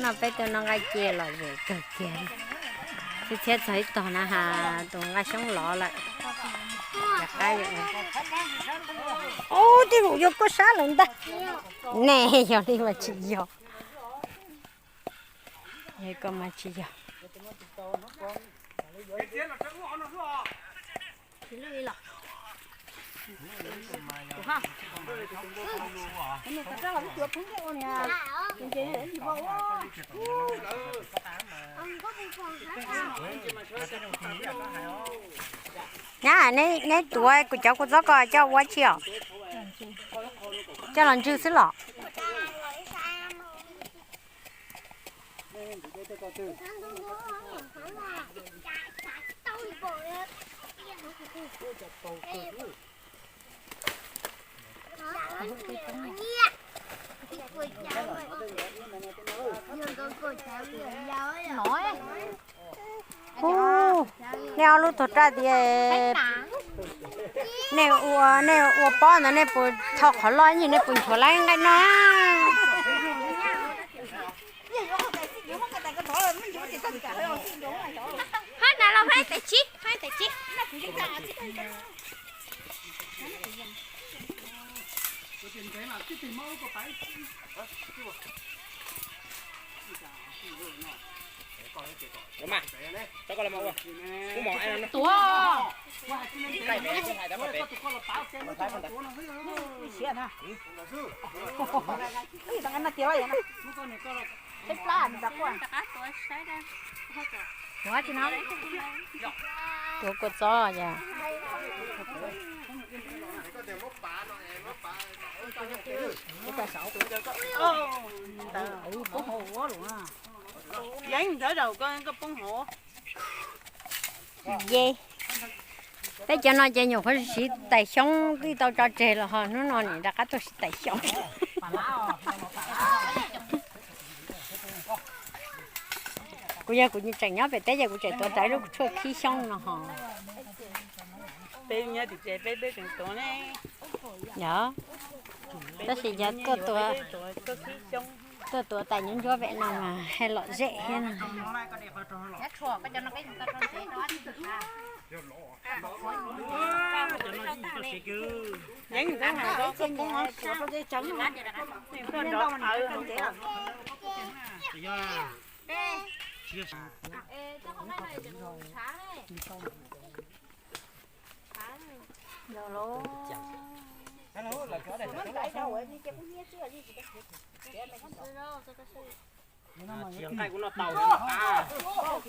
No peb tuaj noj nqaij ces lom zem kawg kiag. Txhiab txog ib tog na has tus nqaij xyoob lov lawm. Ub, tej zaum yog koj sab lawm ntag. Ne, yog li mas tsis yog. Yog koj mas tsis yog. Neb tuav kuv cov kua txob ko coj ua tsi os? Coj los ntswg xwb los? Ub, nej ob lub tuag raj tias nej ua, nej ua pob ntawd nej puas tho qhov loj ib ncig nej puas nchuav lawv nqaij no? Hab na los hab tes tsib, hab tes tsib. Tuav. Ua tsi no, tuav kua txob yog. Yeeb ntawd rau koj poob hauv. Ye, peb cov no ces nyuam qhuav siv tais xyoob twb tau tso tseg los ho hnub no nim rov qab tuaj siv tais xyoob. Kuv yog kuv tseem nyob pem teb ces kuv tseem tuav tau ib lub tshuaj khib xyoob no ho. Peb nyob tim tsev peb twb tseem tuav ne. Yog, tab sis yog tuaj tuav, tuaj tuav tais nyuaj ntsuab pem no mas haj lom zem thiab no. Yeeb ntawd mas koj poob hauv suav rau tsev tsev no.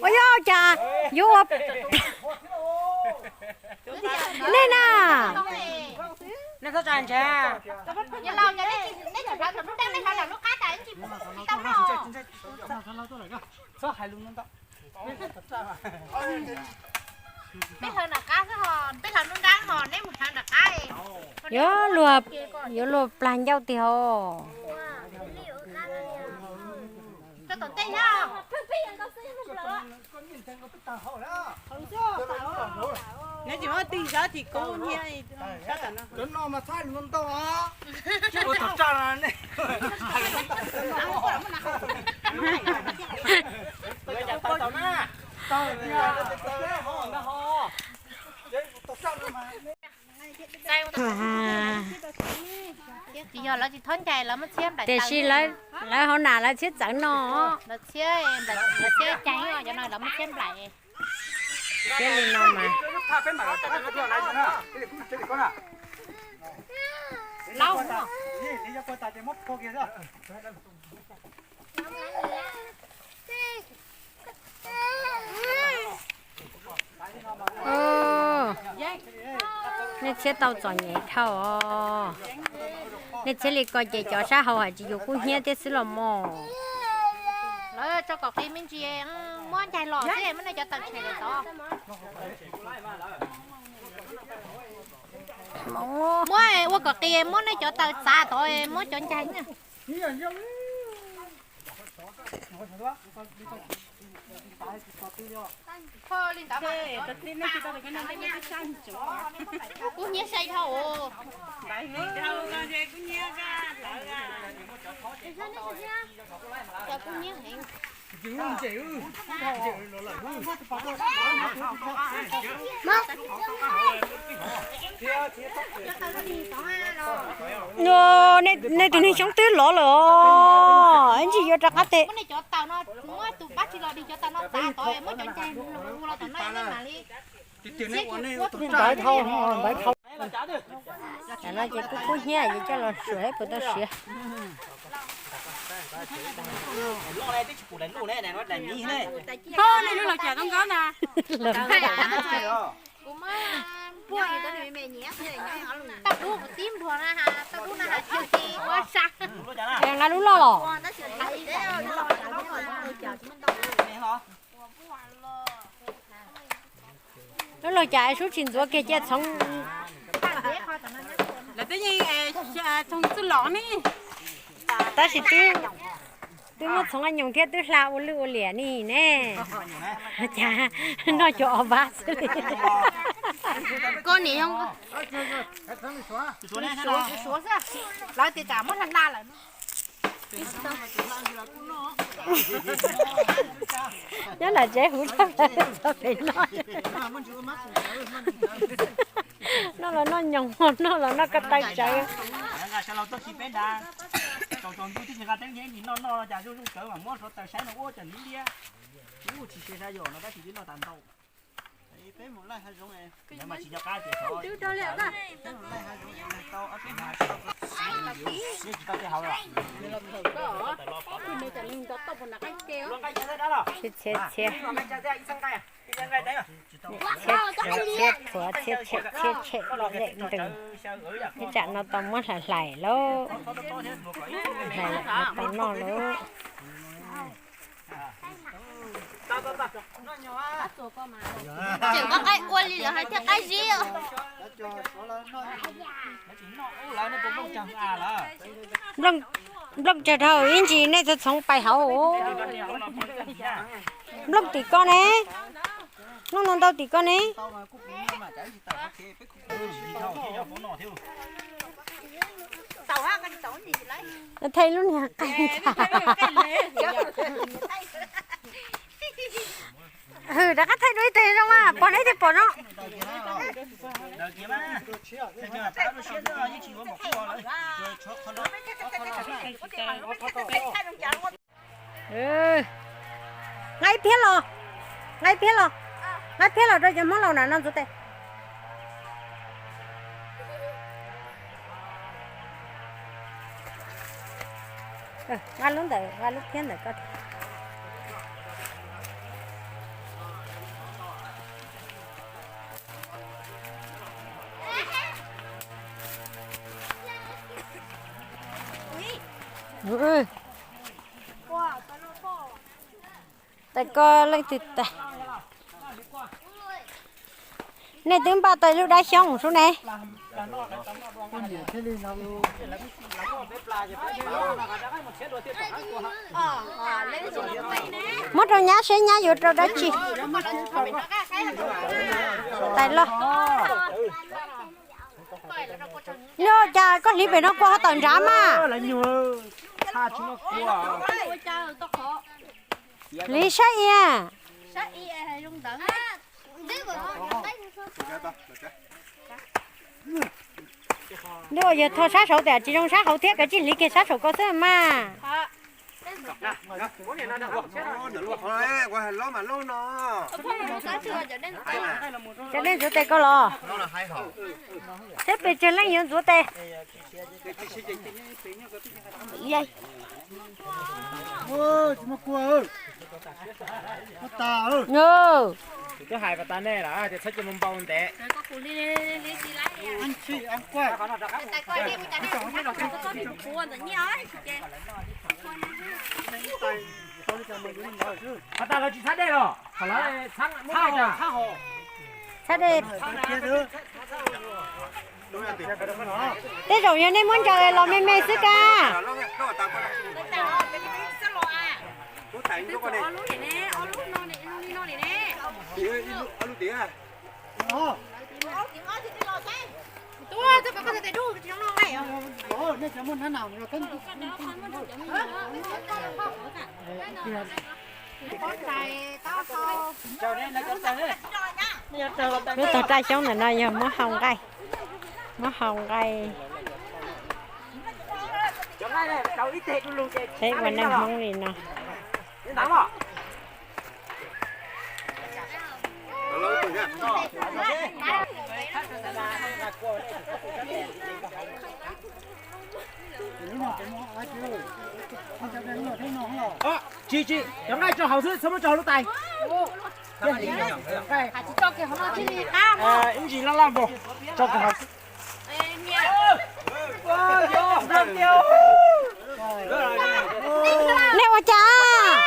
Ua yog cas yuav ua nej na. Peb hlawv nram qab xwb ho, peb hlawv nruab nrab ho neb mus hlawv nram qab. Yuav luag, yuav luag plag ncauj tiag ho. Neb tsis muab tig sab tim kub nyiaj sab tam no. Cov no mas txhob lus ntau os. Ua tog tsaj no ne. Tsis yog lawv tsis txhob ncaim lawv muab txhiab nplaim. Tiam sis lawv hauv nas lawv txhiab txawv no. Lawv txhiab, lawv txhiab ceev os, cov no lawv muab txhiab nplaim. Txhiab li no mas. Laub. Nej txhiab tau txom nyem dhau os. Nej txhiab li ko ces cov sab hauv hais tsis yus kub hnyiab thiab xwb los mog. Lawv tso kom qis me ntsis, muab ncaig los xwb, muab nej cov taws tshem lawm tod. Muab ua kom qis, muab nej cov taws txav tod, muab cov ncaig. Kub hnyiab sai dhau. Nej tus neeg xyoob twb lov lawm os, ib ntsis yuav rov qab tes. Tam no ces kub kub hnyiab ces coj los suav ib puas tau siav. Nqa lub loj los. Lub loj cas sub tsis ntxuav kiag cia txhoov. Lawv twb yeej txhoov txwj lov ne. Tab sis twb, twb muab txhoov nyoos thiab twb hla ua lwj ua liam ni ne. Cas noj cov o vab xwb li. Lawv tias tsam muab hla hla lawm. Nyob nram tsev huv txog pem no. Noj los noj nyoos, noj los noj ko taw tsawv. Txhiab txhiab txhiab, txhiab txhuav txhiab tshem txhiab tshem lem ntws. Ib tsam no tau muab hlais hlais lauj. Hlais no tau noj lauj. Tseem koj qaib ua li lawv hais thiaj qaib zib. Nplooj tsawg dhau ib ntsis nej txhoov txhoov pais hauv. Nplooj tim ko ne. Nplooj no ntau tim ko ne. Thaij lub niag qaib ntsha. Hwm, rov qab thaij dua ib teg zoo mas, pom neb thiaj pom zoo. Nqa ib phiab los, nqa ib phiab los, nqa ib phiab los rau cov Hmoob laus na no ntxuav tes. Nqa lub ntawm, nqa lub phiab ntawm ko. Tais ko leej twg tais? Nej twb npaj tau lub dab xyoob sub ne. Muab rau nyab seb nyab yuav rau dab tsi. Tais loj. Yog cas koj hliv pem no kua ho tawm nrad mas? Hliv saib ia. Ntuj, yog tho sab saud tias tsis zoo sab hauv thiab, kav tsij hliv kiag sab saum ko xwb mas. Cov dej ntxuav tes ko los? Thiab pes tsawg leej yuav ntxuav tes? Twb hais pas tas nej lawm tias txhob cia mus npau ntev. Has tas lawv tsis txhab dej los? Txhab dej. Tej zaum yog nej muab ntsaws los me me xwb ka. Lub tog raj xyoob ntawm no yog muab hau nqaij, muab hau nqaij teb ua neej Hmoob li no. Tsis, tsis, cov nqaij tso hauv xwb, txhob muab tso hauv lub tais. Ib ntsis loj loj nkaus, tso kiag hauv. Nej ua cas?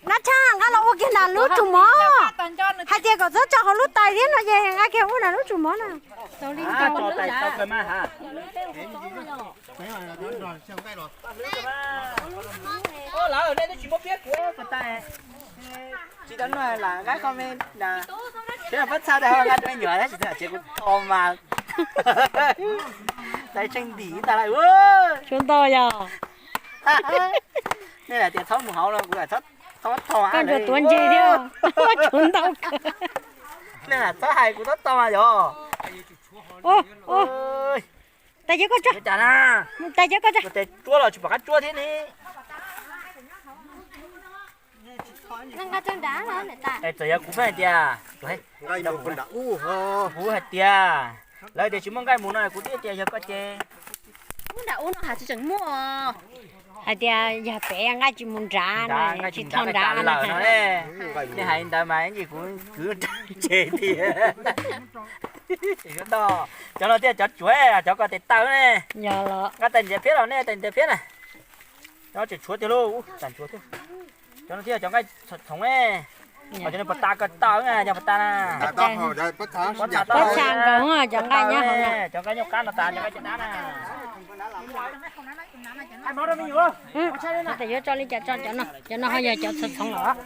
Nab Tshaj, nqa los ua kiag nram lub tsum mov. Hais tias kom txhob tso hauv lub tais thiab no ces nqa kiag ua nram lub tsum mov na. Tsis tau noj lam nqa kho me na. Peb pab txha tau nqa rau me nyuam tab sis tsev kuv tho mas. Tais tseem ntim tas lawm. Tshuav ntau yog. Nej lam tias txhob mus hauv no kuv lam txhob tho. Koj ntsuag tuav ntse thiab. Tshuav ntau kawg. Nej lam txhob hais kuv txhob tho mas yog. Tais cawv koj tso. Tais cawv koj tso. Tes tsuab los tsis pom qab tsuab thiab ne. Txawm yog kuv pheej hais tias, kuv hais tias lawv tias tsis muaj nqaij mus no kuv twb tias yog koj ces. Hais tias yog pem nqaij tsis mus nrad, nqaij tsis tho nrad lawm no. Nej hais li ntawd mas ib ntsis kuv kwv rau tsev tiag. Cov no thiaj cov tsuav, cov ko tes taw ne. Nqa tais ntiav phiab los nej tais ntiav phiab na. Cov tseem tshuav tiag lauj, tseem tshuav thiab. Cov no thiaj cov nqaij txhoov ne. Cov no puas tas ko taw na, cov puas tas na. Pob txha nkaus cov nqaij nyob hauv no. Cov nqaij nyuj qab no tas cov nqaij caj dab na. Tes yuav tso li cas tso cov no, cov no ho yog cov txhoov txhoov lawm.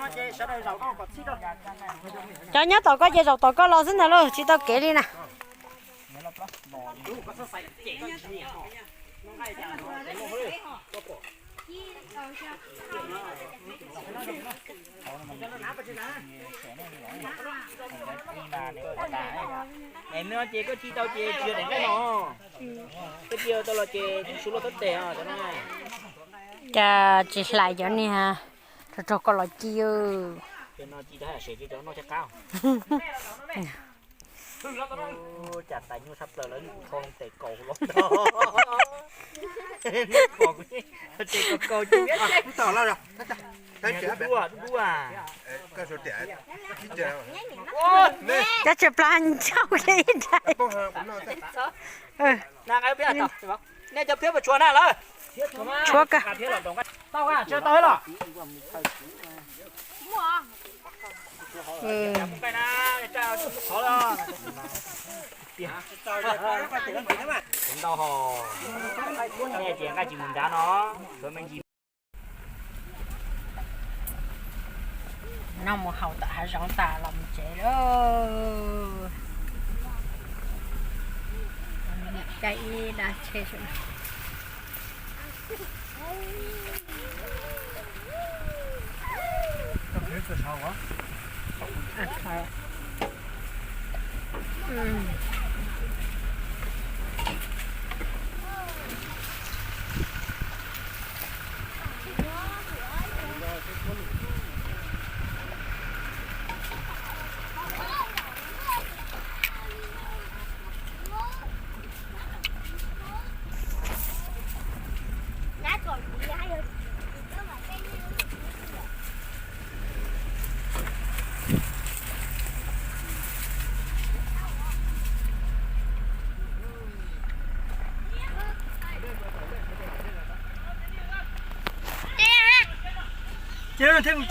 Cov nyob tom koj ces zaum tom koj los xwb ntag lauj, tsis tau kev li na. Ces koj ci tau ces tsis yog daim nqaij no, koj ci tau los ces tsis suav luaj tab tes os cov no. Cas tsis hlais cov niag rog rog ko los ci. Cas tais nyuaj tshaj plaws lawv nws tho tes kaus los. Tes kaus kaus ci. Dub dub. Cov tsis plas ncauj kiag ib daim. Nej cov phiab puas tshuav na lawm? Tshuav kawg. Ntau hos, nej tias nqaij tsis mus nrad no, tshuav me ntsis. No mus haus tom hav zoov tas los mus tsev lawm. Caij ib dab tsheb. Ces thiaj mus